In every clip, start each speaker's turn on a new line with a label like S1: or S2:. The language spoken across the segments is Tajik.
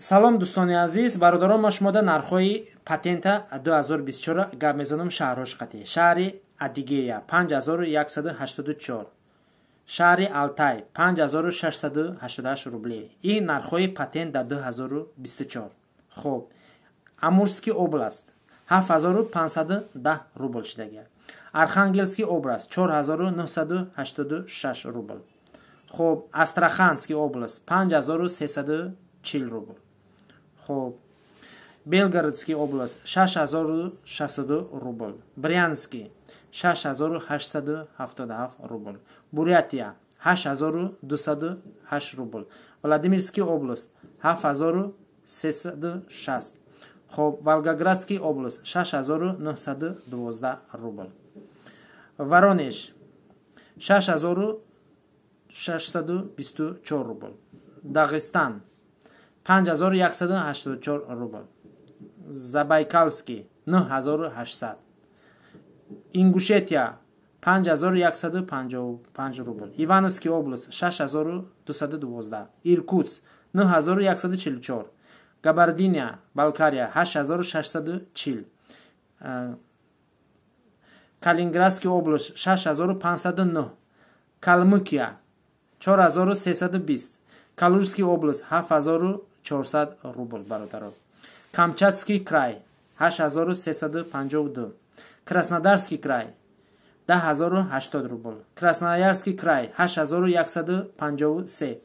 S1: Салом, дӯстони азиз, бародарон. Ма шумода нархҳои патента 2024 гап мезанам, шаҳрҳош қатӣ. Шаҳри Адигея 5184, шаҳри Алтай 5688 рубле. Ин нархҳои патент дар 2024. Хоб, Амурский область 7510 рубл шидагия, Архангельский область 4986 рубл. Хоб, Астраханский область 5340 рубл. Хоб, Белгородский область 6600 рубл, Брянский 6877 рубл, Бурятия 8208 рубл, Владимирский область 7360. Хоб, Волгоградский область 6912 рубл, Воронеж 6624 рубл, Дағистан 5184 рубл, Забайкальский 9800, Ингушетия 5155 рубл, Ивановский область 6212, Иркутск 9144, Кабардино Балкария 8640, Калининградский область 6509, Калмыкия 4320, Калужский область 7400 рубл, бародаро. Камчатский край 8352, Краснодарский край 10080 рубл, Красноярский край 8153,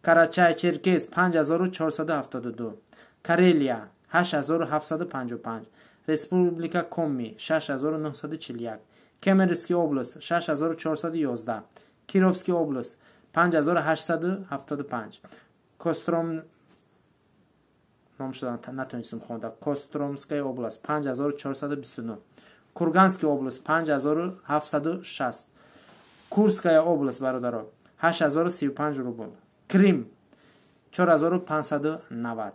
S1: Карачай Черкес 5472, Карелия 8755, Республика Коми 6941, Кемеровский область 6411, Кировский область 5875, Костром номшуда натонистем хонда, Костромская область 5429, Курганский область 5760, Курская область, бародаро, 8035 рубл, Крым 4590,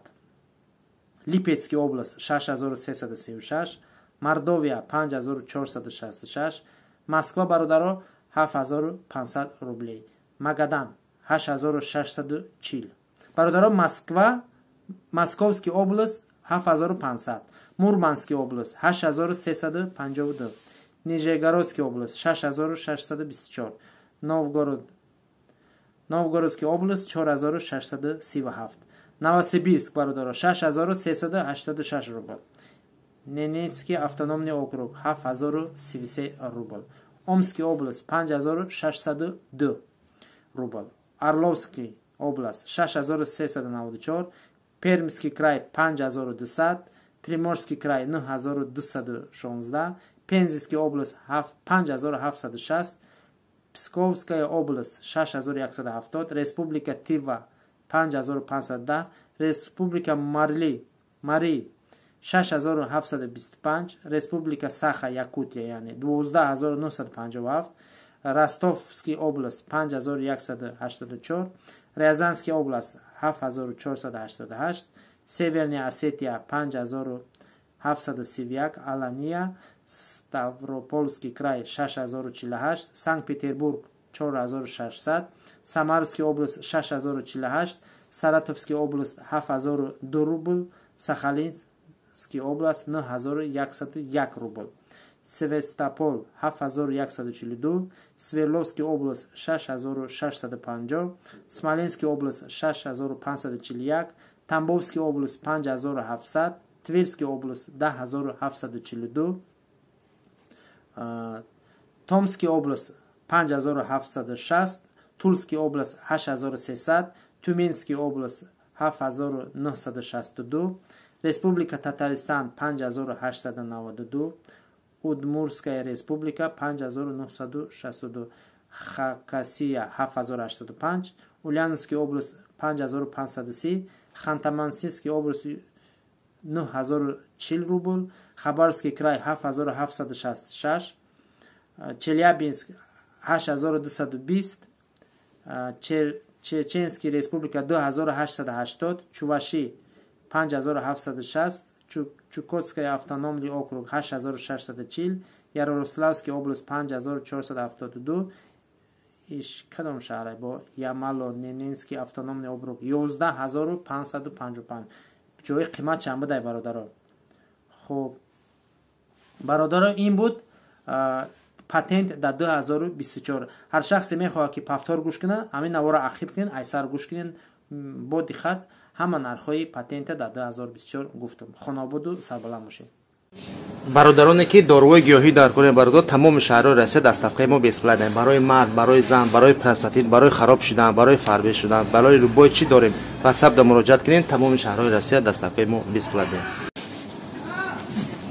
S1: Липецкий область 6336, Мордовия 5466, Москва, бародаро, 7500 рублей, Магадан 8640. Бародаро, Москва, Московский область 7500, Мурманский область 8352, Нижегородский область 6624, Новгородский область 4637, Новосибирск, бародаро, 6386 рубл, Ненецкий автономный округ 7033 рубл, Омский область 5602 рубл, Орловский область 6394, Пермский край 5200, Приморский край 9216, Пензенский область 5760, Псковская область 6170, Республика Тива 5510, Республика Мари 6725, Республика Саха, Якутия, яъне 12957, Ростовский область 5184, Рязанский область 7488, Северная Осетия 5731, Алания, Ставропольский край 6048, Санкт-Петербург 4600, Самарский область 6048, Саратовский область 7002 рубл, Сахалинский область 9101 рубл, Севастополь 7142, Свердловский область 6650, Смоленский область 6541, Тамбовский область 5700, Тверский область 10742, Томский область 5760, Тульский область 8300, Тюменский область 7962, Республика Татарстан 5892, Удмуртская республика 5962, Хакасия 7085, Ульяновский область 5530, Ханты-Мансийский область 9040 рубл, Хабаровский край 7766, Челябинск 8220, Чеченский республика 2880, Чуваши 5760, Чукотская автономный округ 8640, Ярославский область 5472. Иш кадом шаҳре? Бо Ямало Ненецкий автономный округ 11 555. Ҷои қимат чанд будай, бародаро? Хуб, бародаро, ин буд патент дар 2024. Ҳар шахсе мехоҳад, ки повтор гӯш кунад, ҳамин наворо ақиб кунед, айсар гӯш кунед бо диққат. Ҳама нархҳои патента дар 2024 гуфтам. Хонободу сарбаланд бошед.
S2: Бародароне, ки доруҳои гиёҳӣ дар кунед, бародар, тамоми шаҳрҳои Россия доставкаи мо бесплатно. Барои мард, барои зан, барои простатит, барои хароб шудан, барои фарбе шудан, барои любой чӣ дорем. Ватсапда муроҷиат кунед, тамоми шаҳрҳои Россия доставкаи мо бесплатно.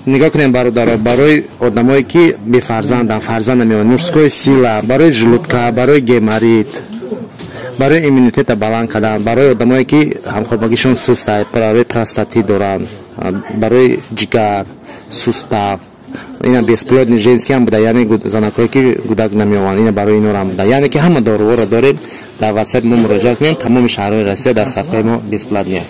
S2: Нигоҳ кунем, бародаро, барои одамое, ки бефарзанданд, фарзанд намеоянд, мужская сила, барои желудка, барои геморрит, барои иммунитета баланд кардан, барои одамое, ки ҳамхобагишон суста, барои простатит доранд, барои ҷигар, сустав. Ина бесплодный женский ҳам буда, яъне занакҳое, ки гудак намеованд, ина барои инорам буда. Яъне ки ҳама доруҳоро дорем. Дар ватсапи мо муроҷиат кунем, тамоми шаҳрҳои Россия доставкаи мо бесплатный.